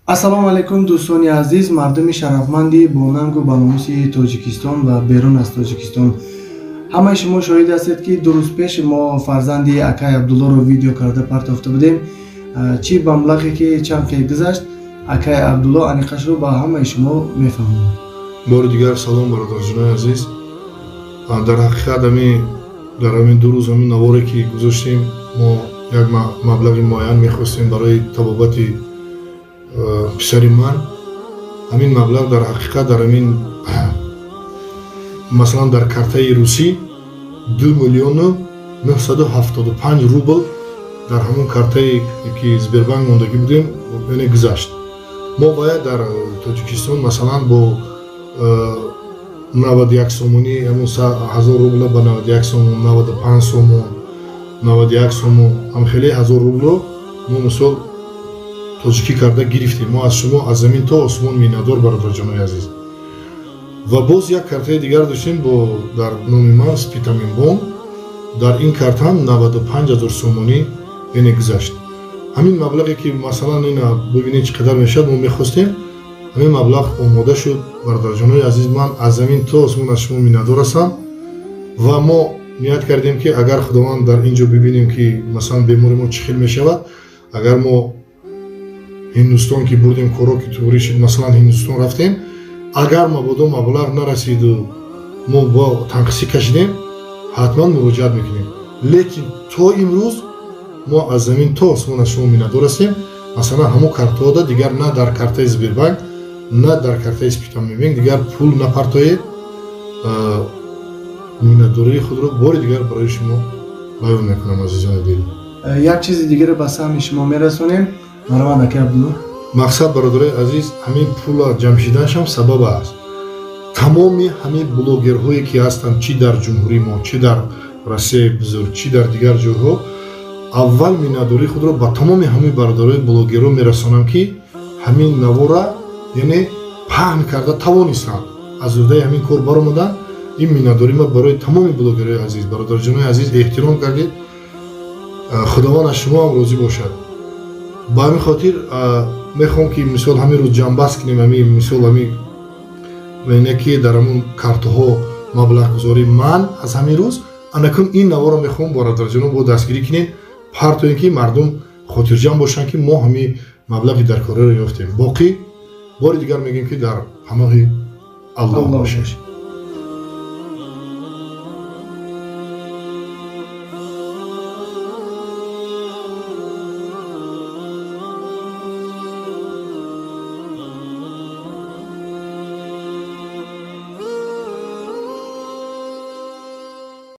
Ассалому алайкум, дӯстони азиз, мардуми шарафманди бонангу баномуси Тоҷикистон ва берун аз Тоҷикистон. Ҳамаи шумо шоҳид ҳастед, ки 2 рӯз пеш мо фарзанди акай Абдуллоро видео карда партофта будем. Чӣ маблағе ки чанд қе гузашт, акай Абдулло аниқашро ба ҳамаи шумо мефаҳмонад. Бори дигар салом, бародарҷонои азиз. Дар ҳақиқат, ами дар ҳамин 2 рӯз, ҳамин наворе ки гузоштем, мо як маблағи муайян мехостем барои табобати писари ман. Ҳамин маблағ дар ҳақиқат дар ҳамин, масалан, дар картаи русӣ 2 миллиону 975 рубл дар ҳамон картае ки Сбербанк мондагӣ будем, яъне гузашт. Мо бояд дар Тоҷикистон, масалан, бо 91 сомонӣ, ҳамон 1000 рубла ба 91 сомон, 95 сомон, 91 сомон, ҳамхеле 1000 рубло мо, мисол, тоҷикӣ карда гирифтем. Мо аз шумо аз замин то осмон миннатдор, бародарҷонои азиз. Ва боз як картаи дигар доштем бо дар номи ман, Спитаменбонк. Дар ин карта ҳам 95 ҳазор сомонӣ, яъне, гузашт. Ҳамин маблағе ки, масалан, ина бибинед, чӣ қадар мешавад, мо мехостем, ҳамин маблағ омода шуд. Бародарҷонои азиз, ман аз замин то осмон аз шумо миннатдор ҳастам. Ва мо ният кардем, ки агар Худованд дар ин ҷо бибинем, ки, масалан, бемори мо чӣ хел мешавад, агар мо Ҳиндустон ки бурдем, коро ки туғрӣ шуд, масалан, Ҳиндустон рафтем, агар мабодо маблағ нарасиду мо бо танқисӣ кашидем, ҳатман муроҷиат мекунем. Лекин то имрӯз мо аз замин то осмон аз шумо миннатдор ҳастем. Масалан, ҳамон картаҳода дигар на дар картаи Сбербанк, на дар картаи Спитаменбонк дигар пул напартоед. Миннатдории худро бори дигар барои шумо баён мекунам, азизони дил. Як чизи дигаре ба саҳми шумо мерасонем. Марҳамат, акай Абдулло. Мақсад, бародарои азиз, ҳамин пула ҷамъ шиданашам сабаб аст. Тамоми ҳамин блогерҳое ки ҳастанд, чӣ дар ҷумҳурии мо, чӣ дар Россияи бузург, чӣ дар дигар ҷойҳо, аввал миннатдории худро ба тамоми ҳамин бародарои блогерҳо мерасонам, ки ҳамин навора, яъне, паҳн карда тавонистанд, аз уҳдаи ҳамин кор баромаданд. Ин миннатдории ма барои тамоми блогерҳои азиз. Бародарҷонои азиз, эҳтиром кардед, Худованд аз шумо ҳам розӣ бошад. Ба ҳамин хотир мехоҳам, ки, мисол, ҳамин рӯз ҷамъбаст кунем. Ҳамин, мисол, ҳамин не ки дар ҳамон картаҳо маблағгузорӣ ман аз ҳамин рӯз анакун ин наворо мехоҳам, бародарҷонон, бо дастгирӣ кунем, партоем, ки мардум хотирҷамъ бошанд, ки мо ҳамин маблағи даркориро ёфтем. Боқӣ бори дигар мегӯем, ки дар паноҳи Аллоҳ бошед.